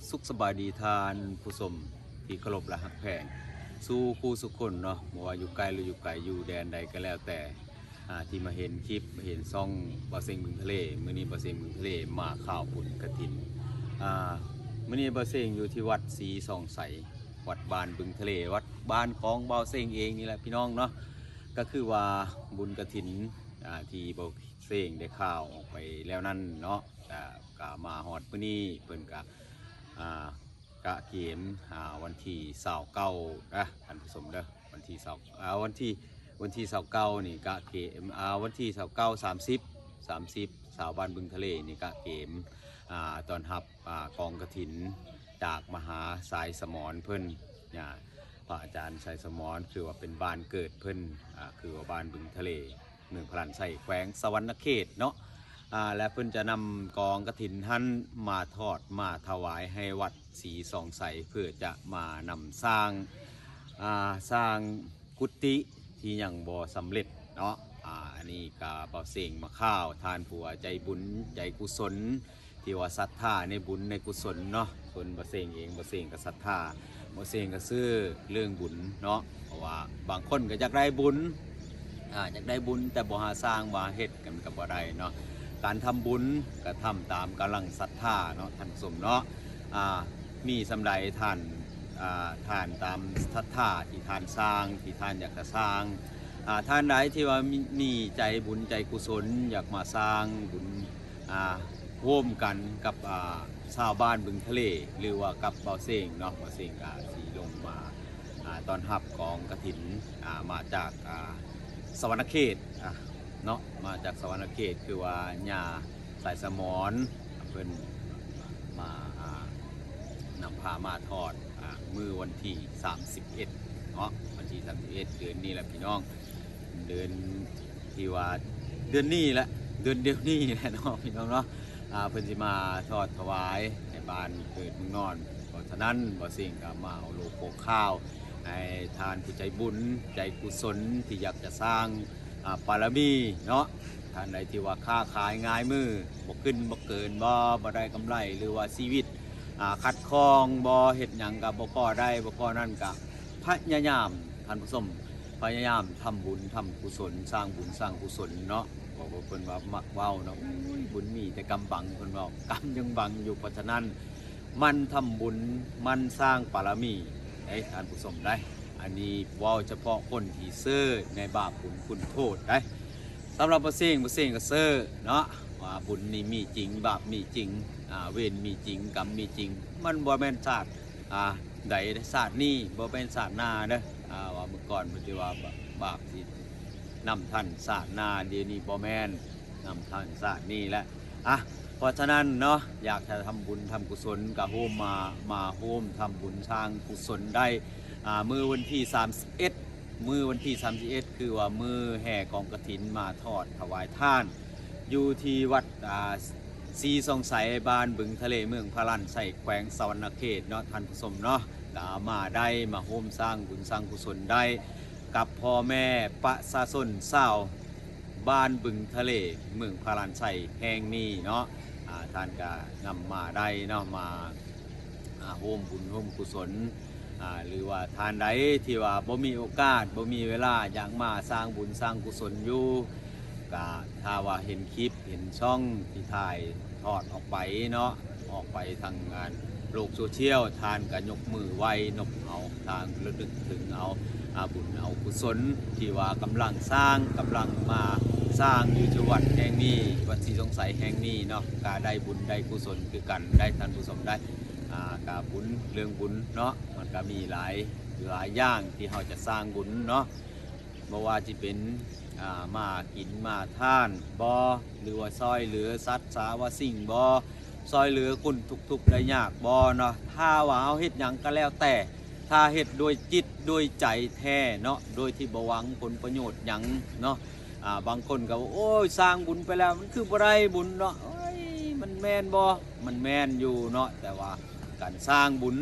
ສຸກສະບາຍດີທ່ານຜູ້ຊົມທີ່ເຄົາລົບ ແລະ ຮັກແພງ ສູ່ຄູ່ສູ່ຄົນເນາະ, ບໍ່ວ່າຢູ່ໃກ້ ຫຼື ຢູ່ໄກ ຢູ່ແດນໃດກໍແລ້ວແຕ່ ອ່າ ທີ່ມາເຫັນຄລິບ ເຫັນຊ່ອງບ່າວເສັງບຶງທະເລ. ມື້ນີ້ບ່າວເສັງບຶງທະເລມາຂ່າວບຸນກະຖິນ. ອ່າ ມື້ນີ້ບ່າວເສັງຢູ່ທີ່ວັດສີສອງໄຊ, ວັດບ້ານບຶງທະເລ, ວັດບ້ານຂອງບ່າວເສັງເອງນີ້ແຫຼະພີ່ນ້ອງເນາະ. ກໍຄືວ່າບຸນກະຖິນ ອ່າ ທີ່ບ່າວເສັງໄດ້ຂ່າວອອກໄປແລ້ວນັ້ນເນາະ, ກະ ກະມາຮອດມື້ນີ້ ເພິ່ນກະ ອ່າ ກະເກມ ອ່າ ວັນທີຊາວເກົ້ານະທ່ານຜູ້ຊົມເດີ, ວັນທີຊາວ ອ່າ ວັນທີ ວັນທີຊາວເກົ້ານີ້ກະເກມ ອ່າ ວັນທີຊາວເກົ້າ ສາມສິບ ສາມສິບ ຊາວບ້ານບຶງທະເລນີ້ກະເກມ ອ່າ ຕ້ອນຮັບ ອ່າ ກອງກະຖິນຈາກມະຫາຊາຍສະໝອນເພິ່ນ ອ່າ ພະອາຈານຊາຍສະໝອນ ຄືວ່າເປັນບ້ານເກີດເພິ່ນ ອ່າ ຄືວ່າບ້ານບຶງທະເລ ເມືອງພະລານໄຊ ແຂວງສະຫວັນນະເຂດເນາະ. ອ່າ ແລະ ເພິ່ນຈະນຳກອງກະຖິນຫັ້ນມາທອດມາຖວາຍໃຫ້ວັດສີສອງໄຊ ເພື່ອຈະມານຳສ້າງ ອ່າ ສ້າງກຸຕິທີ່ຍັງບໍ່ສຳເລັດເນາະ. ອ່າ ອັນນີ້ກະບ່າວເສັງມາຂ່າວ ທ່ານຜູ້ວ່າໃຈບຸນໃຈກຸສົນ ທີ່ວ່າສັດທາໃນບຸນໃນກຸສົນເນາະ. ສ່ວນບ່າວເສັງເອງ ບ່າວເສັງກໍສັດທາ, ບ່າວເສັງກໍເຊື່ອເລື່ອງບຸນເນາະ, ເພາະວ່າບາງຄົນກໍຢາກໄດ້ບຸນ ອ່າ ຢາກໄດ້ບຸນ ແຕ່ບໍ່ຫາສ້າງ ບໍ່ຫາເຮັດ ກໍ ມັນກໍບໍ່ໄດ້ເນາະ. ການທຳບຸນກໍທຳຕາມກຳລັງສັດທາເນາະທ່ານຜູ້ຊົມເນາະ. ອ່າ ມີສ່ຳໃດທ່ານ ອ່າ ທ່ານຕາມສັດທາທີ່ທ່ານສ້າງ ທີ່ທ່ານຢາກຈະສ້າງ. ອ່າ ທ່ານໃດທີ່ວ່າມີ ມີໃຈບຸນໃຈກຸສົນ ຢາກມາສ້າງບຸນ ອ່າ ຮ່ວມກັນກັບ ອ່າ ຊາວບ້ານບຶງທະເລ ຫຼືວ່າກັບບ່າວເສັງເນາະ, ບ່າວເສັງກະຊິລົງມາ ອ່າ ຕ້ອນຮັບກອງກະຖິນ ອ່າ ມາຈາກ ອ່າ ສະຫວັນນະເຂດ ອ່າ ເນາະ, ມາຈາກສະຫວັນນະເຂດ ຄືວ່າຍ່າສາຍສະໝອນ ເພິ່ນມາ ອ່າ ນຳພາມາທອດ ອ່າ ມື້ວັນທີສາມສິບເອັດເນາະ, ວັນທີສາມສິບເອັດ ເດືອນນີ້ແຫຼະພີ່ນ້ອງ, ເດືອນທີ່ວ່າ ເດືອນນີ້ແຫຼະ ເດືອນດຽວນີ້ແຫຼະເນາະພີ່ນ້ອງເນາະ. ອ່າ ເພິ່ນຊິມາທອດຖວາຍໃຫ້ບ້ານເກີດເມືອງນອນ. ເພາະສະນັ້ນ ບ່າວເສັງກໍມາເອົາໂລໂກຂ່າວໃຫ້ທ່ານຜູ້ໃຈບຸນໃຈກຸສົນ ທີ່ຢາກຈະສ້າງ ອ່າ ບາລະມີເນາະ, ທ່ານໃດທີ່ວ່າຄ້າຂາຍງ່າຍມື ບໍ່ຂຶ້ນບໍ່ເກີນ ບໍ່ ບໍ່ໄດ້ກຳໄລ ຫຼືວ່າຊີວິດ ອ່າ ຂັດຂ້ອງ ບໍ່ເຮັດຫຍັງກໍບໍ່ພໍໄດ້ ບໍ່ພໍນັ້ນ ກໍພະຍາຍາມ ທ່ານຜູ້ຊົມ ພະຍາຍາມທຳບຸນທຳກຸສົນ ສ້າງບຸນສ້າງກຸສົນເນາະ. ເພາະວ່າເພິ່ນວ່າມັກເວົ້າເນາະ, ໂອ້ຍ ບຸນມີແຕ່ກຳບັງ ເພິ່ນເວົ້າ ກຳຍັງບັງຢູ່. ເພາະສະນັ້ນ ໝັ່ນທຳບຸນ ໝັ່ນສ້າງບາລະມີເດ້ທ່ານຜູ້ຊົມເດ້. ອັນນີ້ເວົ້າສະເພາະຄົນທີ່ເຊື່ອໃນບາບບຸນຄຸນໂທດເດ້. ສຳລັບບ່າວເສັງ ບ່າວເສັງກໍເຊື່ອເນາະ ວ່າບຸນນີ້ມີຈິງ ບາບມີຈິງ ອ່າ ເວນມີຈິງ ກຳມີຈິງ. ມັນບໍ່ແມ່ນຊາດ ອ່າ ໃດ ຊາດນີ້ ບໍ່ແມ່ນຊາດໜ້າເດີ. ອ່າ ວ່າເມື່ອກ່ອນເພິ່ນຊິວ່າບາບຊິນຳທັນຊາດໜ້າ, ດຽວນີ້ບໍ່ແມ່ນນຳທັນຊາດນີ້ແຫຼະ. ອ່ະ ເພາະສະນັ້ນເນາະ ຢາກຈະທຳບຸນທຳກຸສົນ ກໍຮ່ວມມາ ມາຮ່ວມທຳບຸນສ້າງກຸສົນໄດ້ ອ່າ ມື້ວັນທີສາມສິບເອັດ ມື້ວັນທີສາມສິບເອັດ ຄືວ່າມື້ແຫ່ກອງກະຖິນມາທອດຖວາຍທານ ຢູ່ທີ່ວັດ ອ່າ ສີສອງໄຊ ບ້ານບຶງທະເລ ເມືອງພະລານໄຊ ແຂວງສະຫວັນນະເຂດເນາະທ່ານຜູ້ຊົມເນາະ. ກໍມາໄດ້ ມາຮ່ວມສ້າງບຸນສ້າງກຸສົນໄດ້ກັບພໍ່ແມ່ປະຊາຊົນຊາວບ້ານບຶງທະເລ ເມືອງພະລານໄຊແຫ່ງນີ້ເນາະ. ອ່າ ທ່ານກໍນຳມາໄດ້ເນາະ ມາ ອ່າ ຮ່ວມບຸນຮ່ວມກຸສົນ ອ່າ ຫຼືວ່າທ່ານໃດທີ່ວ່າບໍ່ມີໂອກາດ ບໍ່ມີເວລາ ຢາກມາສ້າງບຸນສ້າງກຸສົນຢູ່ ກະຖ້າວ່າເຫັນຄລິບ ເຫັນຊ່ອງທີ່ຖ່າຍທອດອອກໄປເນາະ ອອກໄປທາງ ອ່າ ໂລກໂຊຊຽວ ທ່ານກະຍົກມືໄຫວ້ນົບເອົາ ທ່ານລະນຶກເຖິງເອົາ ອ່າ ບຸນເອົາກຸສົນທີ່ວ່າກຳລັງສ້າງ ກຳລັງມາສ້າງຢູ່ທີ່ວັດແຫ່ງນີ້ ວັດສີສອງໄຊແຫ່ງນີ້ເນາະ ກະໄດ້ບຸນໄດ້ກຸສົນຄືກັນ ໄດ້ທ່ານຜູ້ຊົມໄດ້ ອ່າ ກະບຸນ ເລື່ອງບຸນເນາະ ມັນກະມີຫຼາຍ ຫຼາຍຢ່າງທີ່ເຮົາຈະສ້າງບຸນເນາະ ບໍ່ວ່າຊິເປັນ ອ່າ ມາກິນມາທານບໍ ຫຼືວ່າຊ່ອຍເຫຼືອສັດສາວະສິ່ງບໍ ຊ່ອຍເຫຼືອຄົນທຸກທຸກໄດ້ຍາກບໍເນາະ. ຖ້າວ່າເຮົາເຮັດຫຍັງກໍແລ້ວແຕ່ ຖ້າເຮັດດ້ວຍຈິດດ້ວຍໃຈແທ້ເນາະ ໂດຍທີ່ບໍ່ຫວັງຜົນປະໂຫຍດຫຍັງເນາະ ອ່າ ບາງຄົນກໍວ່າ ໂອ້ຍ ສ້າງບຸນໄປແລ້ວມັນຄືບໍ່ໄດ້ບຸນເນາະ ໂອ້ຍ ມັນແມ່ນບໍ? ມັນແມ່ນຢູ່ເນາະ ແຕ່ວ່າການສ້າງບຸນ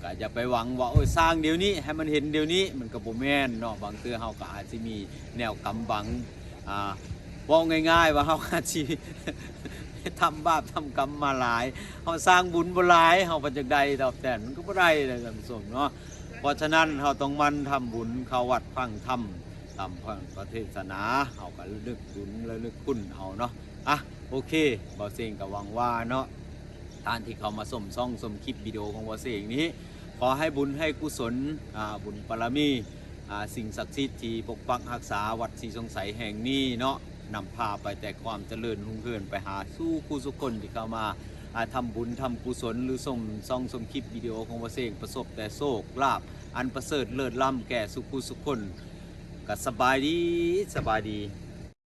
ກໍຢ່າໄປຫວັງວ່າ ໂອ້ຍ ສ້າງດຽວນີ້ ໃຫ້ມັນເຫັນດຽວນີ້ ມັນກໍບໍ່ແມ່ນເນາະ. ບາງເທື່ອເຮົາກໍອາດຊິມີແນວກຳບັງ ອ່າ ເວົ້າງ່າຍໆວ່າເຮົາອາດຊິ ທຳບາບທຳກຳມາຫຼາຍ ເຮົາສ້າງບຸນບໍ່ຫຼາຍ ເຮົາກໍຢາກໄດ້ຕອບແທນ ມັນກໍບໍ່ໄດ້ເດ້ທ່ານຜູ້ຊົມເນາະ. ເພາະສະນັ້ນເຮົາຕ້ອງໝັ່ນທຳບຸນ ເຂົ້າວັດຟັງທຳ ຕາມພະ ພະເທດສະໜາ ເຮົາກໍລະນຶກບຸນລະນຶກຄຸນເອົາເນາະ. ອ່ະ ໂອເຄ ບ່າວເສັງກໍຫວັງວ່າເນາະ ທ່ານທີ່ເຂົ້າມາຊົມຊ່ອງຊົມຄລິບວິດີໂອຂອງບ່າວເສັງນີ້ ຂໍໃຫ້ບຸນໃຫ້ກຸສົນ ອ່າ ບຸນບາລະມີ ອ່າ ສິ່ງສັກສິດທີ່ປົກປັກຮັກສາວັດສີສົງໄສແຫ່ງນີ້ເນາະ ນຳພາໄປແຕ່ຄວາມຈະເລີນຮຸ່ງເຮືອງໄປຫາສູ່ຄູ່ສູ່ຄົນທີ່ເຂົ້າມາ ອ່າ ທຳບຸນທຳກຸສົນ ຫຼື ຊົມຊ່ອງຊົມຄລິບວິດີໂອຂອງບ່າວເສັງ ປະສົບແຕ່ໂຊກລາບອັນປະເສີດເລີດລ້ຳແກ່ສູ່ຄູ່ສູ່ຄົນ. ກໍສະບາຍດີ ສະບາຍດີ.